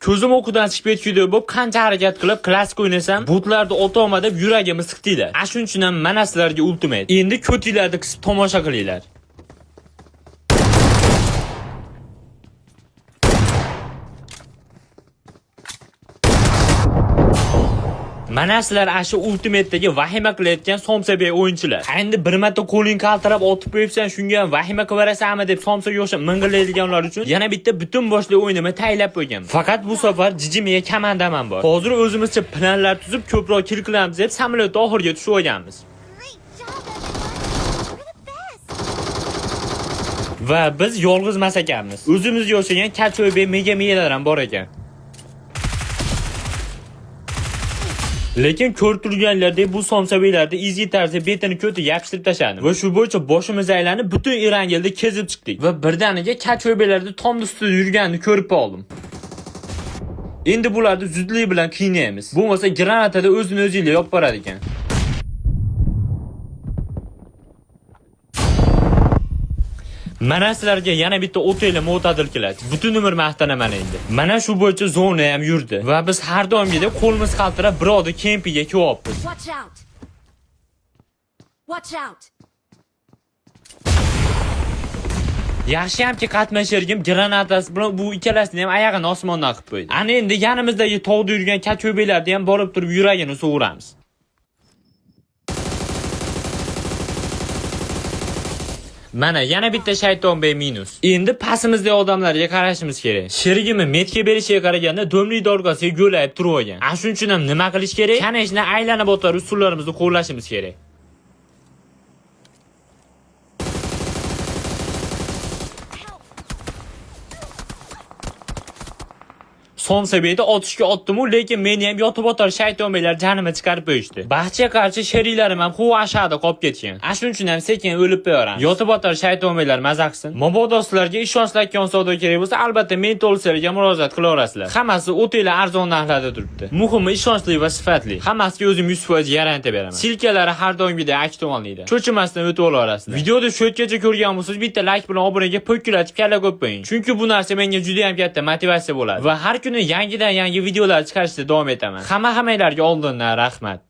Ko'zim o'qidan chiqib ketgudek bo'lib, qancha harakat qilib klassik o'ynasam, botlarni otolma deb yuragimni siqdinglar. A shuning uchun ham mana sizlarga ultimate. Endi ko'tinglarni qisib tomosha qilinglar. Mana sizlar ana shu ultimatedagi vahima qilayotgan somsabey o'yinchilar. Endi bir marta qo'ling qaltirab otib qo'yibsan, shunga ham vahima qilaverasanmi deb somsaga o'xshab ming'illaydiganlar uchun yana bitta butun boshli o'yinimni tayyorlab qo'yganman. Faqat bu safar jijimiga komandam ham bor. Hozir o'zimizcha planlar tuzib ko'proq kill qilamiz deb samolyotda oxiriga tushib olganmiz. Great job, everyone! You're the best! Va biz yolg'iz emas ekanmiz. O'zimizga o'xshagan kacho'y mega miyalar ham bor ekan. Lekin ko'rib turganlardek bu somsabiylarni izi tarzda betini ko'tiga yopishtirib tashladim. Va shu bo'yicha boshimiz aylanib butun Irangelda kezib chiqdik. Va birdaniga kacho'ybelarni tomni ustida yurganini ko'rib qoldim. Endi bularni zudlik bilan qiynaymiz. Bo'lmasa granatada o'zini o'zinglar yopib boradi ekan. Mana sizlarga yana bitta o'tayli mo'tadil keladi. Butun umr maqtanaman endi. Mana shu bo'yicha zona ham yurdi va biz har doimgidek qo'limiz qaltirab birovni kempiga kelyapmiz. Watch out! Watch out! Yaxshiyamki qatnashergim granatasi bilan bu ikkalasini ham oyog'ini osmondan qilib qo'ydi. Ana endi yanimizdagi tog'da yurgan kacho'beylarni ham borib turib yuragini sug'uramiz. Mana yana bitta shaytonbey minus. Endi pastimizdagi odamlarga qarashimiz kerak. Sherigimni metga berishiga qaraganda do'mlik dorgasiga yo'layib turib olgan. A shuning uchun ham nima qilish kerak? Kaneshni aylanib o'tar usullarimizni qo'llashimiz kerak. Somsabeyda otishga otdim-u, lekin meni ham yotib otar shaytonbeylar janimni chiqarib qo'yishdi. Baxtga qarshi sheriklarim ham huv ashada qolib ketgan. A shuning uchun ham sekin o'lib qo'yaveramiz. Yotib otar shaytonbeylar maza qilsin. Mabodo sizlarga ishonchli akkaunt savdo kerak bo'lsa, albatta Mentol serga murojaat qilaverasizlar. Hammasi o'tayla arzon narxlarda turibdi. Muhimi ishonchli va sifatli. Hammasiga o'zim 100% garantiya beraman. Silkalari har doimgidek aktualniyda. Cho'chimasdan o'tib olaverasizlar. Videoni shu yergacha ko'rgan bo'lsangiz, bitta like bilan obunaga po'kkilatib kalla qo'yib qo'ying. Chunki bu narsa menga juda ham katta motivatsiya bo'ladi va har kuni yangidan yangi videolar chiqarishda davom etaman. Hamma hammanglarga oldindan rahmat.